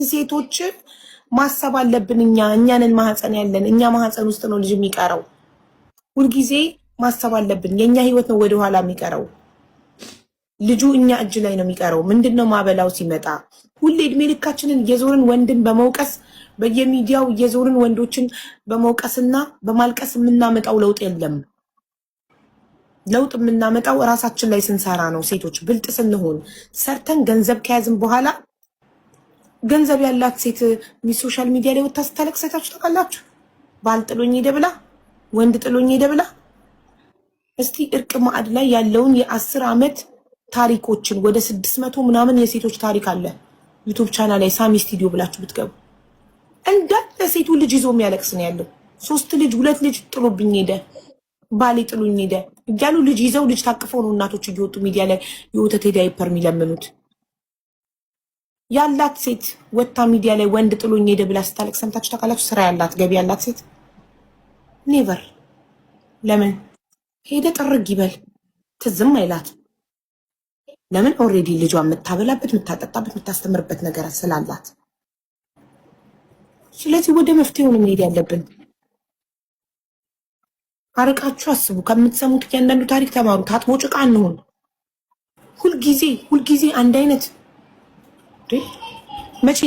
ሴቶች ማሰብ አለብን። እኛንን ማህፀን ያለን፣ እኛ ማህፀን ውስጥ ነው ልጅ የሚቀረው። ሁልጊዜ ማሰብ አለብን። የእኛ ህይወት ነው ወደኋላ የሚቀረው። ልጁ እኛ እጅ ላይ ነው የሚቀረው። ምንድን ነው ማበላው ሲመጣ? ሁሌ እድሜ ልካችንን እየዞርን ወንድን በመውቀስ፣ በየሚዲያው እየዞርን ወንዶችን በመውቀስና በማልቀስ የምናመጣው ለውጥ የለም። ለውጥ የምናመጣው እራሳችን ላይ ስንሰራ ነው። ሴቶች ብልጥ ስንሆን፣ ሰርተን ገንዘብ ከያዝን በኋላ፣ ገንዘብ ያላት ሴት social media ላይ ወጥታ ስታለቅስ አይታችሁ ታውቃላችሁ? ባል ጥሎኝ ሄደ ብላ፣ ወንድ ጥሎኝ ሄደ ብላ። እስቲ እርቅ ማዕድ ላይ ያለውን የ10 ዓመት ታሪኮችን፣ ወደ 600 ምናምን የሴቶች ታሪክ አለ YouTube channel ላይ፣ ሳሚ ስቱዲዮ ብላችሁ ብትገቡ እንዳለ ሴቱ ልጅ ይዞ የሚያለቅስ ነው ያለው። ሶስት ልጅ፣ ሁለት ልጅ ጥሎብኝ ሄደ፣ ባሌ ጥሎኝ ሄደ እያሉ ልጅ ይዘው፣ ልጅ ታቅፈው ነው እናቶች እየወጡ ሚዲያ ላይ የወተት ዳይፐር የሚለምኑት። ያላት ሴት ወታ ሚዲያ ላይ ወንድ ጥሎኝ ሄደ ብላ ስታለቅስ ሰምታችሁ ታውቃላችሁ? ስራ ያላት፣ ገቢ ያላት ሴት never። ለምን? ሄደ ጥርግ ይበል፣ ትዝም አይላት። ለምን? Already ልጇ የምታበላበት፣ የምታጠጣበት፣ የምታስተምርበት ነገር ስላላት። ስለዚህ ወደ መፍትሄው ነው መሄድ ያለብን። አርቃችሁ አስቡ። ከምትሰሙት እያንዳንዱ ታሪክ ተማሩ። ታጥቦ ጭቃ አንሆን። ሁልጊዜ ሁልጊዜ አንድ አይነት መቼ